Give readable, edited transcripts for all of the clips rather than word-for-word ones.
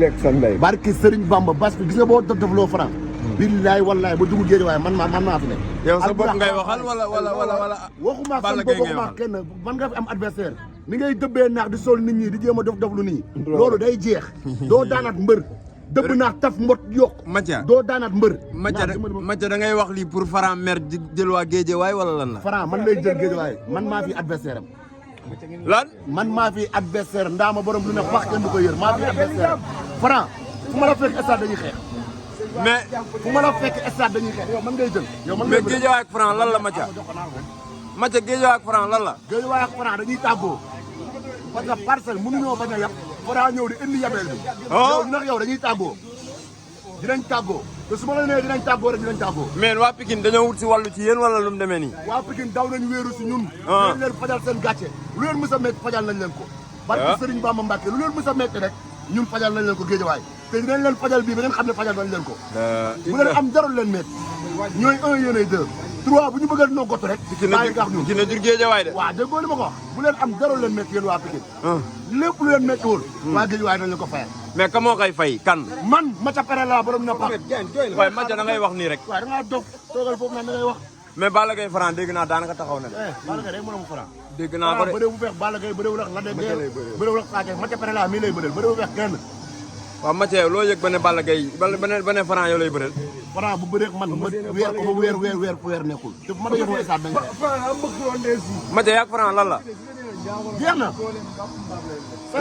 lekk sa ndey. barki Serigne Bamba parce que gis nga boo def loo Franc. billaay wallaay ba dugg géej waaye man maa fi ne. yow sa bopp ngay waxal wala. waxuma sama bopp waxuma kenn man nga fi am adversaire ni ngay dëbbee naax di sol nit ñi di jéem a def lu nii. loolu day jeex. doo daanaat mbër. dëbb naax taf mbot yokk. Mathia doo daanaat mbër. Mathia da ngay wax lii pour Franc mer di jël waa Guédiawaye wala lan la. Franc man lay jël Guédiawaye man maa fi adversaire am. lan man maa fi adversaire ndaama borom lu ne wax kenn du ko yër maa fi adversaire am. Franc fu ma la fekk stade dañuy xeex. mais fu ma la fekk stade dañuy xeex yow man ngay jël. yow man ngay mais Guédiawaye ak Franc lan la Mathia. Mathia Guédiawaye ak Franc lan la. Guédiawaye ak Franc dañuy tàggoo parce que parcelle mënuñoo bañ a yab Franc ñëw di indi yabeel bi. yow nag yow dañuy tàggoo dinañ tàggoo te su ma la nee dinañ tàggoo rek dinañ tàggoo. mais waa Pikine dañoo wut si wàllu ci yéen wala lu mu demee nii. waa Pikine daw nañ wéeru si ñun. dañ leen fajal seen gàcce lu leen mës a métti fajal nañ leen ko. barke Serigne Bamba Mbacke lu leen mës a métti rek ñun fajal nañ leen ko Guédiawaye te dinañ leen fajal bii ba ngeen xam ne fajal nañ leen ko. bu leen am jarul leen métti ñooy 1 yéenay 2 3 bu ñu bëgg a noggatu rek. bàyyi gax ñun dina jur Guédiawaye de. waaw déggoo li ma ko wax bu leen am jarul leen métti yéen waa Pikine. lépp lu leen métti wul. waa Guédiawaye nañ leen ko fayal. mais ka moo koy fay kan. man Mathia Pere laa borom na pax. waaye Mathia da ngay wax nii rek. waaw da ngaa dof toogal foofu naan da ngay wax. mais Balla Gaye Franc dégg naa daanaka taxaw na de. Balla Gaye rek mën a mu Franc. dégg naa ko de bëree bu feex Balla Gaye bëree wu la de bëree wu la Sa Thiès Mathia Pere laa mii lay bëreel bëree bu feex kenn. waaw Mathia loo yëg ba ne Balla Gaye ba ne Franc yow lay bëreel. Franc bu bëree man ma weer ko ba weer nekkul te bu ma la yóbboo stade dañ koy. Mathia yaa ak Franc lan la. jeex na.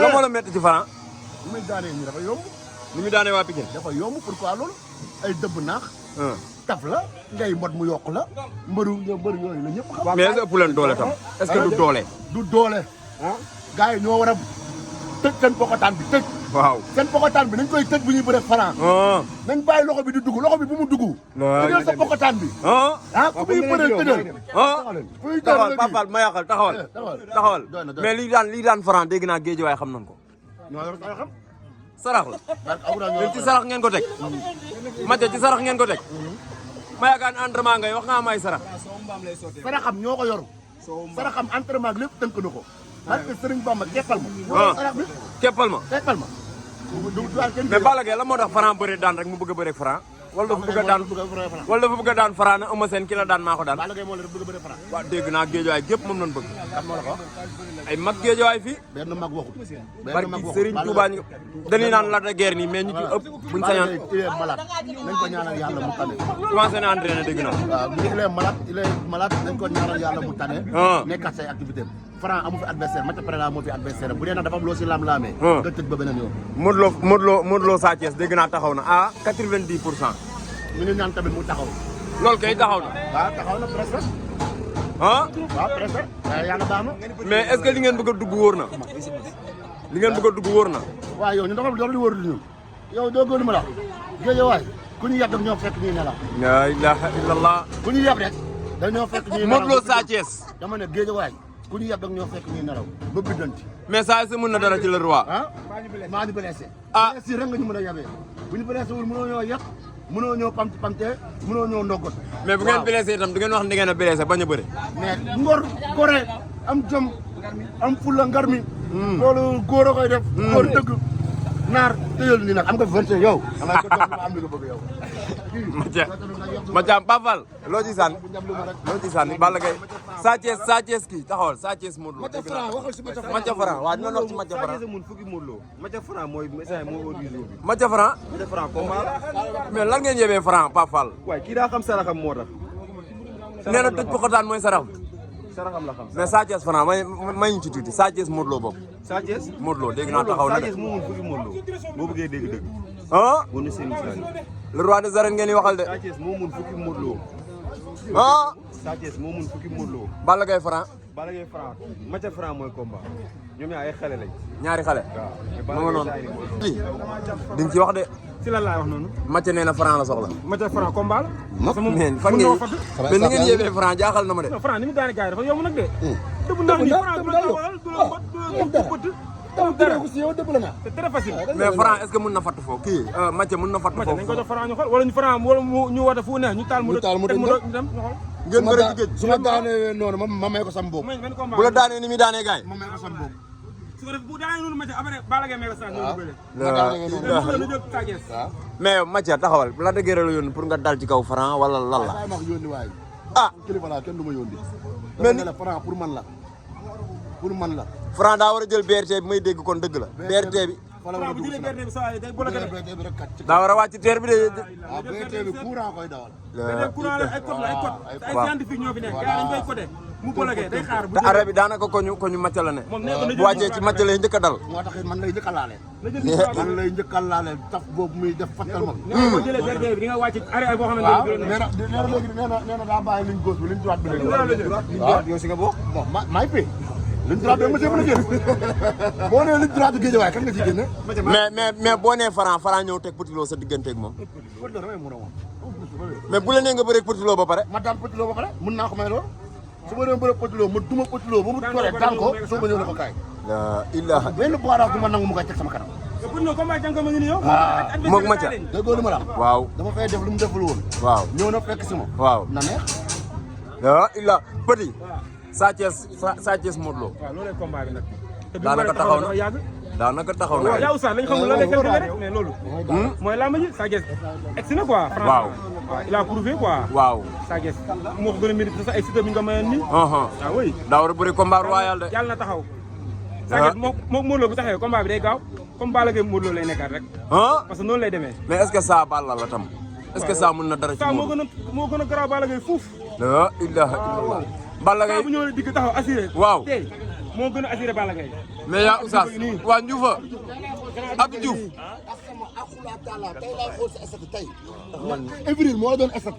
la moo la métti ci Franc. li muy daanee nii dafa yomb. ni mu daanee waa Pikine. dafa yomb pourquoi loolu ay dëbb naax. taf la ngay mbot mu yokk la mbëru yooyu la ñëpp xam. mais est-ce que ëpp leen doole tam. est-ce que du doole. du doole. gars yi ñoo war a tëj seen pokotaan bi tëj. waaw seen pokotaan bi nañ koy tëj bu ñuy bëre Franc. nañ bàyyi loxo bi di dugg loxo bi bu mu dugg. tëjal sa pokotaan bi. ku muy bëree tëjal. taxawal Papal ma yàqal taxawal. mais lii daan Franc dégg naa Guédiawaye xam nañ ko. ñoo yor xam. sarax la. yéen ci sarax ngeen ko teg. Mathia ci sarax ngeen ko teg. ma yaakaar ne entraînement ngay wax nga am ay sarax. saraxam ñoo ko yor. saraxam entraînement ak lépp tënk na ko. parce que Serigne Bamba keppal ma. sarax bi keppal ma. mais Balla Gaye la moo tax Franc bëre daan rek mu bëgg a bëre Franc. wala dafa bëgg a daan bëgg a daan Franc na Eumeu Sène ki la daan maa ko daan. Balla Gaye moo la bëgg a bëre Franc. waaw dégg naa Guédiawaye gépp moom lañ bëgg. kan moo la ko wax. ay mag Guédiawaye fii. benn mag waxul. barki Serigne Touba ñu dañuy naan Lac de Guiers nii mais ñu ci ëpp buñ sañoon. il est malade nañ ko ñaanal yàlla mu tane. commencé na entraîné dégg naa. waaw il est malade nañ ko ñaanal yàlla mu tane. nekkat say activité Franc amu fi adversaire Mathia Pere moo fi adversaire bu dee nag dafa am loo si laam-laamee. nga tëj ba beneen yoon. Modou Lo Sa Thiès dégg naa taxaw na à 90%. ñu ngi ñaan tamit mu taxaw. loolu kay taxaw na. waaw taxaw na presque. waaw presque. yàlla baax na. mais est-ce que li ngeen bëgg a dugg wóor na. li ngeen bëgg a dugg wóor na. waaw yow ñu doxal li wóor ñun. yow doo góor ma la Guédiawaye ku ñu yàgg ñoo fekk ñuy nelaw. la ilaha illallah. ku ñu yàgg rek dañoo fekk ñuy nelaw. Modou Lo Sa Thiès. dama ne Guédiawaye ku ñu yàgg ñoo fekk ñuy nelaw ba biddanti. mais saa si mën na dara ci le roi. maa ñu blessé. blessé rek nga ñu mën a yabee bu ñu blessé wul mënoo ñoo yàq mënoo ñoo pamte mënoo ñoo ndoggot. mais bu ngeen blessé itam du ngeen wax ni ngeen a blessé bañ a bëre. mais ngor gore am jom am fulla ngar mi. loolu góor a koy def. góor dëgg naar tëyal ni nag am nga 20 yow. da ngay ko jox lu am li nga bëgg yow. Mathia Papal loo ci sànni loo ci sànni Balla Gaye Sa Thiès kii taxawal Sa Thiès Modou Lo. Mathia Franc waxal si Mathia Franc waaw dina wax ci Mathia Franc. Mathia Franc mooy message moo organisé bi. Mathia Franc. Mathia Franc combat la. mais lan ngeen yebee Franc Papal. waaye kii daa xam saraxam moo tax. nee na tëj pokotaan mooy sarax. saraxam la xam. mais Sa Thiès Franc may ñu ci tuuti Sa Thiès Modou Lo boobu. Sa Thiès Modou Lo dégg naa taxaw na de. Sa Thiès moo mun fukki Modou Lo boo bëggee dégg dëgg. bu nu seen le roi des arènes ngeen di waxal de. Sa Thiès moo mun fukki Modou Lo. Sa Thiès moo mun fukki Modou Lo. Balla Gaye Franc. Balla Gaye Franc Mathia Franc mooy combat ñoom ñaar ay xale lañ. ñaari xale. waaw mu nga noonu. di nga ci wax de. ci lan laay wax noonu. Mathia nee na Franc la soxla. Mathia Franc combat la. mais fan ngeen mais ni ngeen yebee Franc jaaxal na ma de. Franc ni mu daane gars yi dafa yomb nag de. dëbb ndax nii Franc du la waral du la c'est très facile. mais Franc est-ce que mën na fatt foofu kii Mathia mën na fatt foofu. nañ ko jox Franc ñu xool wala ñu Franc wala ñu woote fu neex ñu taal mu dem ñu xool. ngeen bëri ci géej. su ma daanee noonu ma may ko sam boobu. bu la daanee ni muy daanee gars yi. ma may ko sam boobu. su ko def bu daanee noonu Mathia après Balla Gaye may ko sax ñëw bëre. mais Mathia taxawal la de guerre la yónni pour nga dal ci kaw Franc wala lan la. ah kilifa laa kenn du ma yónni. mais ni Franc pour man la pour man la. Franc daa war a jël BRT bi may dégg kon dëgg la. BRT bi. Franc bu jëlee BRT bi saa yi day bloqué de. daa war a wàcc teer bi de. ah BRT bi courant koy dawal. BRT courant la ay code la ay code. ay scientifique ñoo fi nekk gars dañ koy codé mu bloqué day xaar. te arrêt bi daanaka ko ñu Mathia la ne. bu wàccee ci Mathia lay njëkk a dal. moo tax man lay njëkk a laale. man lay njëkk a laale taf boobu muy def fattal ma. boo jëlee BRT bi di nga wàcc arrêt boo xamante ne. nee na léegi nee na daa bàyyi ligne gauche bi ligne droite bi léegi. ligne droite yow si nga bokk. bon maay pay. ligne droite bi ma see mën a génn. boo nee ligne droite bi géej waaye kan nga ciy génne. mais boo nee Franc ñëw teg Petit Lo sa digganteeg moom. mais bu la nee nga bëreeg Petit Lo ba pare. ma daan Petit Lo ba pare mën naa ko may lool. su ma doon bëreeg Petit Lo ma duma Petit Lo ba mu toree daan ko soo ma ñëw ne ko kaay. la ilaha benn boiraas du ma nangu mu koy teg sama kanam. Petit Lo combat jàng ko ma ngi nii yow. moog Mathia. déggoo li ma la wax. waaw dama fay def lu mu deful woon. waaw ñëw na fekk si ma. waaw na neex. la illa Petit. Sa Thiès Modou Lo. waaw loolu combat bi nag. daanaka taxaw na daanaka taxaw na. waaw yaa Oustaz lañ xamul lan lay calculé rek mais loolu. mooy làmb ji Sa Thiès egsi na quoi. waaw il a prouvé quoi. waaw. Sa Thiès moo ko gën a mérite sax ay Siteu bi nga mayoon nii. ah oui. daa war a bëri combat royal de. yàlla na taxaw. Sa Thiès moom Modou Lo bu taxawee combat bi day gaaw comme Balla Gaye Modou Lo lay nekkaat rek. parce que noonu lay demee. mais est-ce que ça Balla la tam. est-ce que ça mën na dara ci moom. moo gën a garaaw Balla Gaye fuuf. la ilaha illallah. Balla Gaye bu ñëwee digg taxaw assuré. waaw tey moo gën a assuré Balla Gaye. mais yaa Oustaz waa Ndioufa Abdou Diouf. tey laay xool si estat tey. Ibril moo la doon estat.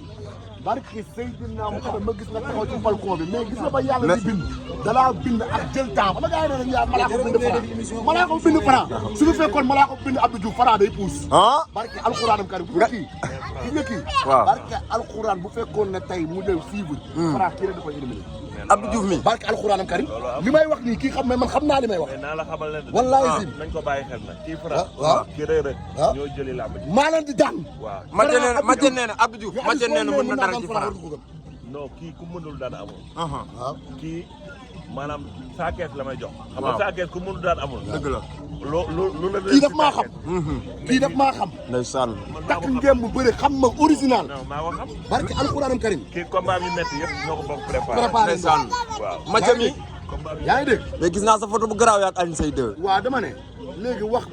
barke Seydina Muhammad ma gis nga taxaw ci balcon bi mais gis nga ba yàlla di bind. dalaa bind ak jël temps ba gars yi ne yaa malaa ko bind Franc. malaa ko bind Franc su ñu fekkoon malaa ko bind Abdou Diouf Franc day puus. barke alxuraanam karim bu kii. gis nga kii. waaw barke alxuraan bu fekkoon ne tey mu dem suivre. Franc kii rek da koy éliminé. Abdou Diouf mi. barke alxuraanam karim li may wax nii kii xam ne man xam naa li may wax. naa la xamal leen. wallaahi sim nañ ko bàyyi xel nag. kii Franc. waaw kii Reug Reug. ñoo jëli làmb ji. maa leen di daan. waaw Mathia nee na Abdou Diouf Mathia nee na mën na dara ci Franc. non kii ku mënul daan amul. waaw kii maanaam Sa Thiès la may jox. xam nga Sa Thiès ku mënul daan amul. dëgg la. lu la kii daf maa xam. kii daf maa xam. ndeysaan. takk ngeen bu bëre xam ma original. non maa ko xam. barke alxuraanam karim. kii combat bi métti yëpp ñoo ko bokk préparé. ndeysaan. waaw Mathia mi. yaa ngi dégg. mais gis naa sa photo bu garaaw yaak Alioune Seye 2. waaw dama ne léegi wax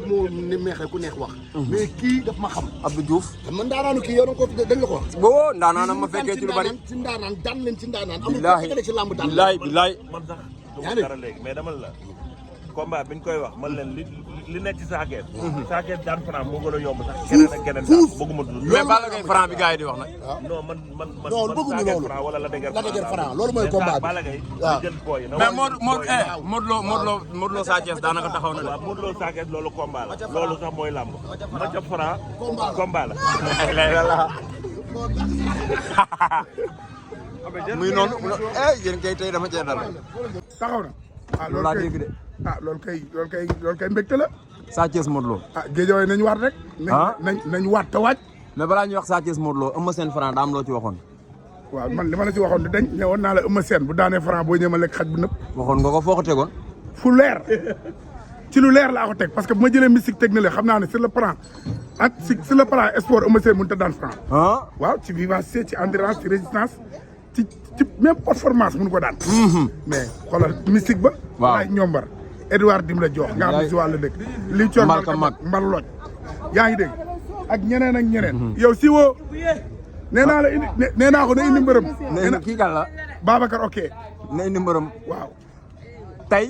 moo ni meexee ku neex wax. mais kii daf ma xam. Abdou Diouf. xam nga ndaanaanu kii yow da nga ko dañ la ko wax. boo ndaanaanam ma fekkee ci lu bari. ci ndaanaan daan leen ci ndaanaan. amul billaahi ko ci làmb daan. billaahi man sax du dara léegi mais dama la combat bi ñu koy wax man leen li nekk ci Sa Thiès. Sa Thiès daan Franc moo gën a yomb sax keneen ak keneen daal bëgguma tudd. mais Balla Gaye Franc bi gars yi di wax nag. non man non bëgguñu loolu Franc wala la dëgër Franc loolu mooy combat bi. Balla Gaye waaw jël booy mais Modou Lo Sa Thiès daanaka taxaw na de. waaw Modou Lo Sa Thiès loolu combat la loolu sax mooy làmb Mathia Franc combat la muy noonu yéen kay tey dama cee dal. taxaw na. loolu laa dégg de. loolu kay mbégte la. Sa Thiès Modou Lo. géejooy nañu waat rek. nañ waat te waaj. mais balaa ñuy wax Sa Thiès Modou Lo Eumeu Sène Franc daa am loo ci waxoon. waaw man li ma la ci waxoon dañ ne woon naa la Eumeu Sène bu daanee Franc boo ñëwee ma lekk xaj bu nëpp. waxoon nga ko foo ko tegoon. fu leer ci lu leer laa ko teg parce que bu ma jëlee mystique teg na le xam naa ne sur le plan ak sur le plan sport Eumeu Sène mënut a daan Franc. waaw ci vivacité ci endurance ci résistance ci même performance mënu ko daan. mais xoolal mystique ba. waaw waaye ñombar Edouard dim la jox nga xam ne si wàllu dëkk. li coon mbal loj yaa ngi dégg ak ñeneen ak ñeneen. yow si woo nee naa la indi nee naa ko na indi mbërëm. nee na kii kan la. Babacar ok. na indi mbërëm. waaw. tey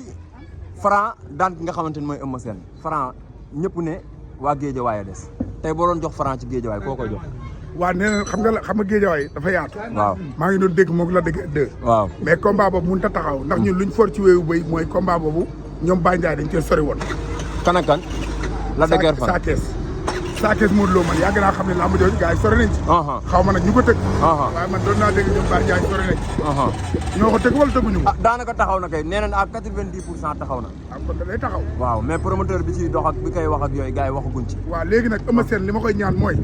Franc daan ki nga xamante ni mooy Eumeu Sène Franc ñëpp ne waa Géejawaay a des tey boo doon jox Franc ci Géejawaay koo koy jox. waaw nee na xam nga Géejawaay dafa yaatu. waaw maa ngi doon dégg moom la dégg deux. waaw mais combat boobu mënut a taxaw ndax ñun luñ for ci wéewu béy mooy combat boobu ñoom Baye Ndiaye dañ cee sori woon. kan ak kan. la dëgër fan Sa Thiès Modou Lo man yàgg naa xam ne lamb jooju gars yi sori nañ ci. xaw ma nag ñu ko tëgg. waaye man doon naa dégg ñoom Baye Ndiaye sori nañ ci. ñoo ko tëgg wala tëgguñu ko. daanaka taxaw na kay nee nañ à 90% taxaw na. kon da lay taxaw. waaw mais promoteur bi ciy dox ak bi koy wax ak yooyu gars yi waxaguñ ci. waaw léegi nag Eumeu Sène li ma koy ñaan mooy.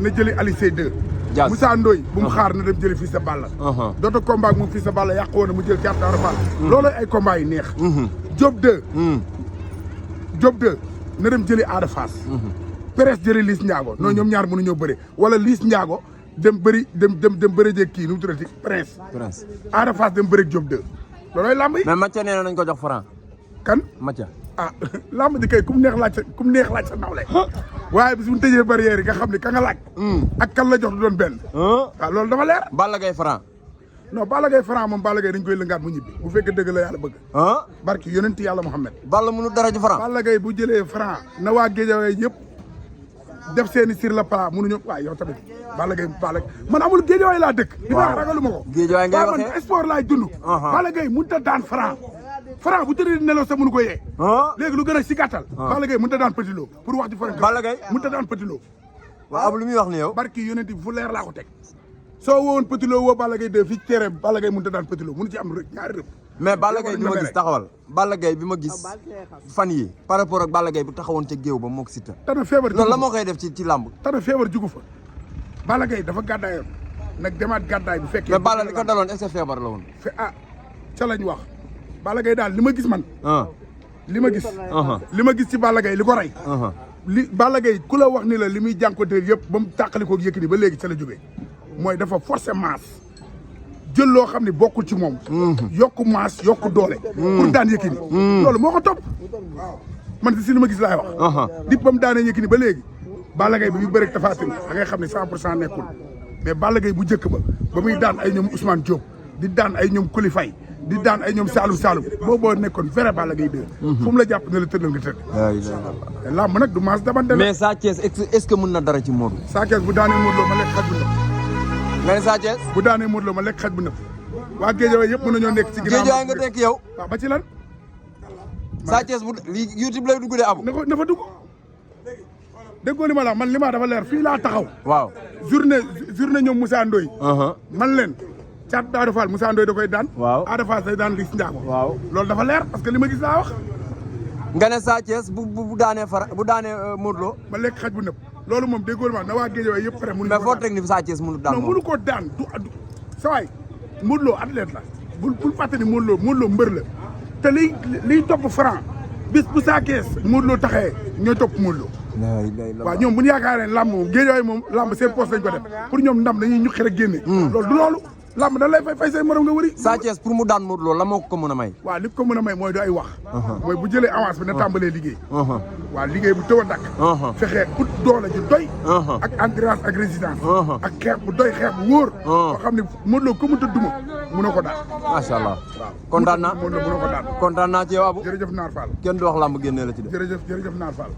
na jëli Aliou Seye 2. Diaz Moussa Ndoye bu mu xaar na dem jëli Fils de Balla. doota combat ak moom Fils de Balla yàq woon na mu jël carte d'Or. loolooy ay combat yi neex. Diop 2. Diop 2 na dem jëli Ada Fass. Pérez jëli Liss Ndiago non ñoom ñaar mënuñoo bëre wala Liss Ndiago dem bëri jéeg kii nu mu tuddati Prince. Ada Fass dem bëri Diop 2 loolooy lamb yi. mais Mathia nee nañ ko jox Franc. kan Mathia. ah lamb ji kay ku mu neex laaj sa nawle. waaye bis bu ñu tëjee barrière yi nga xam ne ka nga laaj. ak kan la jox du doon benn. waaw loolu dafa leer. Balla Gaye Franc. non Balla Gaye Franc moom Balla Gaye dañ koy lëngaat mu ñibbi bu fekkee dëgg la yàlla bëgg. barki yonent yàlla Muhammad. Balla mënu dara ci Franc. Balla Gaye bu jëlee Franc na waa Guédiawaye yëpp def seeni sur le plat mënuñu waaw yow tamit Balla Gaye man amul Guédiawaye laa dëkk. waaw li ma ragaluma ko. Guédiawaye ngay waxee man sport laay dund. Balla Gaye mënut a daan Franc. Franc bu tëddee nelaw sa mënu ko yee. léegi lu gën a si gàttal. Balla Gaye mënut a daan Petit Lo pour wax ci Franc. Balla Gaye mënut a daan Petit Lo. waaw ab lu muy wax ni yow. barki yonent bi fu leer laa ko teg. soo woowoon Petit Lo woo Balla Gaye de fii ci terrain bi Balla Gaye mënut a daan Petit Lo mënu ci am ñaari rëb. mais Balla Gaye bi ma gis taxawal. Balla Gaye bi ma gis fan yi par rapport ak Balla Gaye bu taxawoon ca géew ba moog Siteu. tana feebar loolu la moo koy def ci làmb. tana feebar jugu fa. Balla Gaye dafa gàddaayoon nag demaat gàddaay bu fekkee. mais Balla li ko daloon est-ce que feebar la woon. ca lañ wax. Balla Gaye daal li ma gis man. li ma gis. li ma gis ci Balla Gaye li ko rey. li Balla Gaye ku la wax ni la li muy jànkuwanteel yëpp ba mu tàqali koog Yékini ba léegi ca la jógee mooy dafa forcer masse jël loo xam ne bokkul ci moom. yokku masse yokku doole. pour daan Yékini. loolu moo ko topp. man si li ma gis laay wax. di ba mu daanee Yékini ba léegi Balla Gaye bi muy bëreeg Tapha Tine da ngay xam ne 100% nekkul mais Balla Gaye bu njëkk ba muy daan ay ñoom Ousmane Diop di daan ay ñoom Coly Faye di daan ay ñoom Saloum booboo nekkoon vrai Balla Gaye 2. fu mu la jàpp ne la tëddal nga tëdd. làmb nag du maas dabante la. mais Sa Thiès est-ce que mën na dara ci Modou. Sa Thiès bu daanee Modou Lo ma lekk xaj bu nëb. nga ne Sa Thiès. bu daanee Modou Lo ma lekk xaj bu nëb. waa Guédiawaye yëpp mën nañoo nekk ci ginnaaw. Guédiawaye nga nekk yow. waaw ba ci lan. Sa Thiès bu lii YouTube lay dugg de abu. na fa dugg. déggoo li ma la man li ma dafa leer fii laa taxaw. waaw journée ñoom Moussa Ndoye. man leen. Caat Ada Fass Moussa Ndoye da koy daan. waaw Ada Fass day daan Liss Ndiago. waaw loolu dafa leer parce que li ma gis laa wax. nga ne Sa Thiès bu daanee bu daanee Modou Lo. ma lekk xaj bu nëb. loolu moom déggoo ma na waa Guédiawaye yëpp pare. mais foo teg ni Sa Thiès mënu daan non mënu koo daan du sa waay Modou Lo athlète la bul fàtte ni Modou Lo mbër la te liy topp Franc bis bu Sa Thiès Modou Lo taxee ñooy topp Modou Lo. waaw ñoom bu ñu yaakaaree lamb moom Guédiawaye moom lamb seen poste lañ ko def pour ñoom ndam dañuy ñuqi rek génne. loolu du loolu. lamb da lay fay say morom nga wëri. Sa Thiès pour mu daan Modou Lo la moo ko mën a may. waaw li ko mën a may mooy du ay wax. mooy bu jëlee avance bi na tàmbalee liggéey. waaw liggéey bu tëw a dakk. fexe ut doole ji doy. ak endurance ak résistance. ak xeex bu doy xeex bu wóor. boo xam ne Modou Lo ko mënta duma mënoo ko daan. macha allah kontaan naa Modou Lo mënoo ko daan. kontaan naa ci yow Abou. jërëjëf Naar Fall. kenn du wax lamb génnee la ci de. jërëjëf Naar Fall.